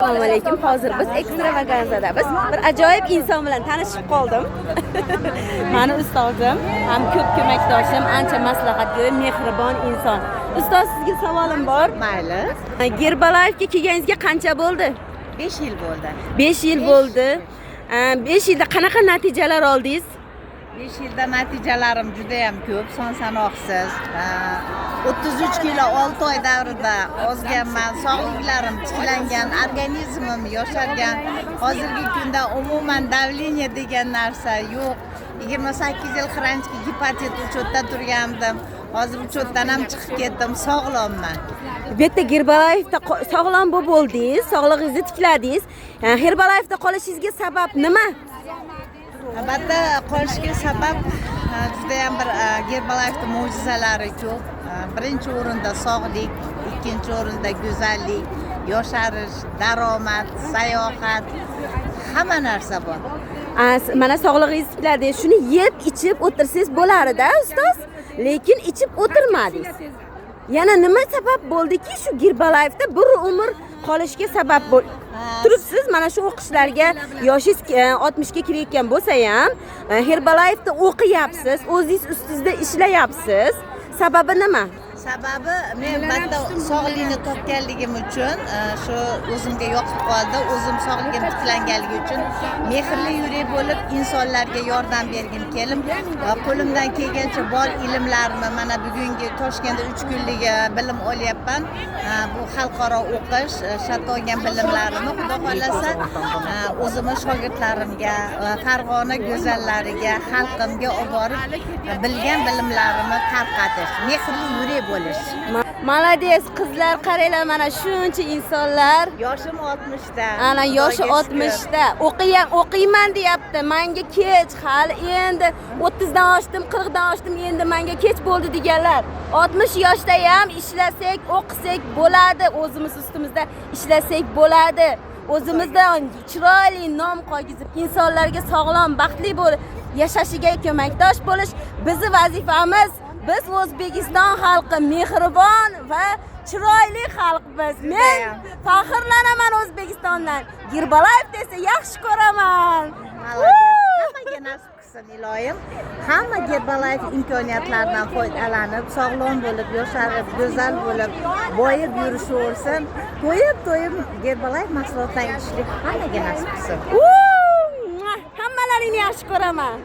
Assalomu alaykum. Hozir biz Ekstravaganzadamiz. Bir ajoyib inson bilan tanishib qoldim. Mani ustozim, ham ko'p ko'makdoshim, ancha maslahatgo'y, mehribon inson. Ustoz, sizga savolim bor. Mayli. Gerbalayevga kelganingizga qancha bo'ldi? 5 yil bo'ldi. 5 yil bo'ldi. 5 yilda qanaqa natijalar oldingiz? 5 yilda natijalarim juda ham ko'p, son sanoqsiz. 33 kilo 6 oy davrida ozganman, sog'liklarim tiklangan, organizmim yoshargan. Hozirgi kunda umuman давление degan narsa yo'q. 28 yil хроник gepatit учет da turgandim. Hozir учет dan ham chiqib ketdim, sog'lomman. Bu yerda Gerbalayevda sog'lom bo'lib bo'ldingiz, sog'lig'ingizni tikladingiz. Herbalayevda qolishingizga sabab nima? Albatta, qolishga sabab judayam bir Gerbalife'ni mo'jizalari ko'p. Birinchi o'rinda sog'lik, ikkinchi o'rinda go'zallik, yosharish, daromad, sayohat, hamma narsa bor. Mana sog'lig'ingizni tikladingiz. Shuni yeb, ichib o'tirsangiz bo'lardi, ustoz. Lekin ichib o'tirmadingiz. Yana nima sabab bo'ldiki, shu Gerbalife'da bir umr qolishga sabab bo'l turibsiz? Mana shu o'qishlarga yoshingiz 60 ga kirayotgan bo'lsa ham, Herbalife'da o'qiyapsiz, o'zingiz ustingizda ishlayapsiz. Sababi nima? Sababi, men albatta sog'likni topganligim uchun shu o'zimga yoqib qoldi. O'zim sog'ligim tiklanganligi uchun mehrli yurak bo'lib insonlarga yordam bergim kelib, qo'limdan kelgancha bor ilmlarimni, mana bugungi Toshkentda 3 kunlik bilim olyapman. Bu xalqaro o'qish, shu olgan bilimlarimni, Xudo xohlasa, o'zimni shogirdlarimga, Farg'ona go'zallariga, xalqimga olib borib, bilgan bilimlarimni tarqatish, mehrli yurak bo'lish. Молодец, qizlar, qaranglar, mana shuncha insonlar. Yoshim 60 da. Ana, yoshi Xudoga shukur. 60 da. O'qiyman deyapti. Manga kech, hali endi 30 dan oshdim, 40 dan oshdim, endi manga kech bo'ldi deganlar. 60 yoshda ham ishlasak, o'qisak bo'ladi, o'zimiz ustimizda ishlasak bo'ladi. O'zimizdan chiroyli nom qolgizib, insonlarga sog'lom, baxtli bo'lib yashashiga ko'makdosh bo'lish bizni vazifamiz. Biz O'zbekiston xalqi mehribon va chiroyli xalqmiz. Men faxrlanaman O'zbekistondan. Gerbalayev desa, yaxshi ko'raman. Hammaga nasib qilsin, iloyim. Hamma Gerbalife imkoniyatlaridan foydalanib, sog'lom bo'lib, yosharib, go'zal bo'lib, boyib yurishaversin. To'yib to'yib Gerbalife mahsulotlarini ichishlik hammaga nasib qilsin. Hammalaringni yaxshi ko'raman.